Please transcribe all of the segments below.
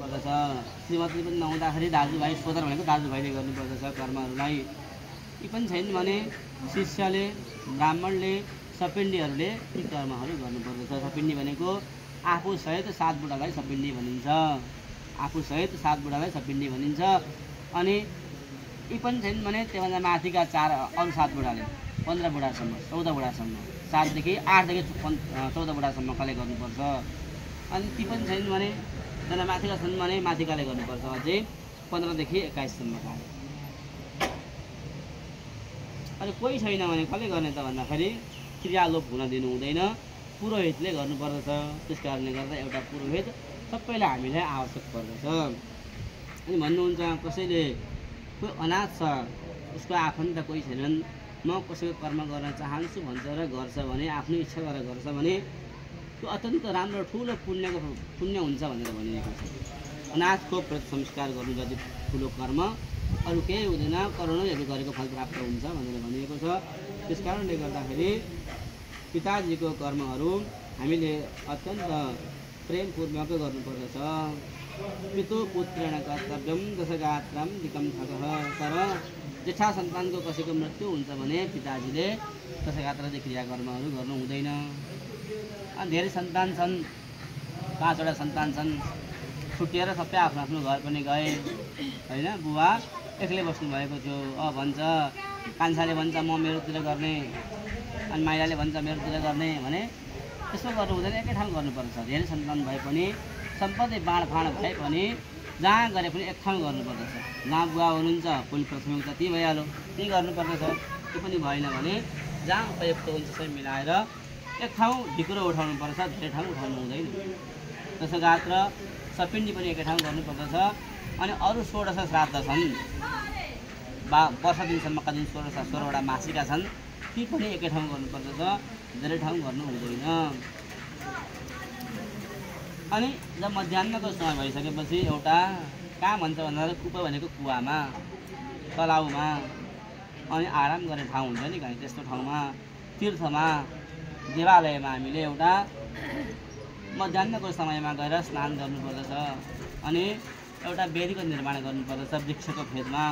गर्नुपर्दछ। श्रीमती पनि नहुँदाखेरि दाजुभाइ सोदर भनेको दाजुभाइले गर्नुपर्दछ कर्महरूलाई। यी पनि छैन भने शिष्यले, ब्राह्मणले, सपिण्डीहरूले यी कर्महरू गर्नुपर्दछ। सपिण्डी भनेको आफूसहित 7 बुढालाई सपिण्डी भनिन्छ। आफूसहित 7 बुढालाई सपिण्डी भनिन्छ। अनि यी पनि छैन भने त्योभन्दा माथिका 4 अरू 7 बुढाले 15 बुढासम्म 14 बुढासम्म 7 देखि 8 देखि 14 बुढासम्मकाले गर्नुपर्छ। अनि ती पनि छैन भने त्यहाँ माथिका छन् भने माथिकाले गर्नुपर्छ अझै 15 देखि 21 सम्मका। अनि कोही छैन भने कसले गर्ने त भन्दाखेरि क्रियालोप हुन दिनु हुँदैन, पुरोहितले गर्नुपर्दछ। त्यस कारणले गर्दा एउटा पुरोहित सबैलाई हामीलाई आवश्यक पर्दछ। अनि भन्नुहुन्छ कसैले कोही अनाथ छ, उसको आफन्त कोही छैनन्, म कसैको कर्म गर्न चाहन्छु भन्छ र गर्छ भने, आफ्नो इच्छा गरेर गर्छ भने त्यो अत्यन्त राम्रो ठुलो पुण्य हुन्छ भनेर भनिएको छ। अनाथको प्रति संस्कार गर्नु जति ठुलो कर्म अरू केही हुँदैन, करोडौँहरू गरेको फल प्राप्त हुन्छ भनेर भनिएको छ। त्यस कारणले गर्दाखेरि पिताजीको कर्महरू हामीले अत्यन्त प्रेमपूर्वक गर्नुपर्दछ। पितु पुत्रेण कर्तव्यम दशगात्रम दिकम थकः। तर जेठा सन्तानको कसैको मृत्यु हुन्छ भने पिताजीले दशगात्रादि क्रियाकर्महरू गर्नु हुँदैन। अनि धेरै सन्तान छन्, 5 वटा सन्तान छन्, छुट्टिएर सबै आफ्नो आफ्नो घर पनि गए होइन। बुवा एक्लै बस्नुभएको थियो, भन्छ कान्छाले भन्छ म मेरोतिर गर्ने, अनि माइलाले भन्छ मेरोतिर गर्ने भने त्यसो गर्नु हुँदैन। एकै ठाउँ गर्नुपर्छ। धेरै सन्तान भए पनि सम्पत्ति बाँडफाँड भए पनि जहाँ गरे पनि एक ठाउँ गर्नुपर्दछ। जहाँ बुवा हुनुहुन्छ पहिलो प्राथमिकता त्यही भइहाल्यो, त्यही गर्नुपर्दछ। त्यो पनि भएन भने जहाँ उपयुक्त हुन्छ सबै मिलाएर एक ठाउँ ढिकुरो उठाउनु पर्छ, धेरै ठाउँ उठाउनु हुँदैन। दशगात्र सपिण्डी पनि एकै ठाउँ गर्नुपर्दछ। अनि अरू 16 श्राद्ध छन्, वर्ष दिनसम्मका जुन 16 वटा मासिका छन् ती पनि एकै ठाउँ गर्नुपर्दछ, धेरै ठाउँ गर्नु हुँदैन। अनि जब मध्याहको समय भइसकेपछि एउटा कहाँ भन्छ भन्दाखेरि कुप भनेको कुवामा, तलाउमा, अनि आराम गर्ने ठाउँ हुन्छ नि कहीँ त्यस्तो ठाउँमा, तीर्थमा, देवालयमा हामीले एउटा मध्याहको समयमा गएर स्नान गर्नुपर्दछ। अनि एउटा वेदीको निर्माण गर्नुपर्दछ। वृक्षको फेदमा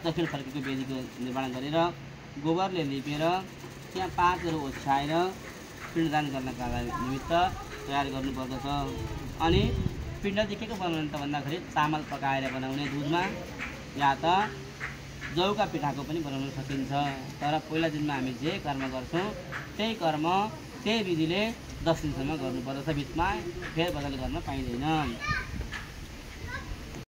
दक्षिण फर्केको वेदीको निर्माण गरेर गोबरले लिपेर त्यहाँ 5हरू ओछ्याएर पिण्डदान गर्नका निमित्त तयार गर्नुपर्दछ। अनि पिण्ड चाहिँ के को बनाउने त भन्दाखेरि चामल पकाएर बनाउने दुधमा या त जौका पिठाको पनि बनाउन सकिन्छ। तर पहिला दिनमा हामी जे कर्म गर्छौँ त्यही कर्म त्यही विधिले 10 दिनसम्म गर्नुपर्दछ। बिचमा फेरबदल गर्न पाइँदैन।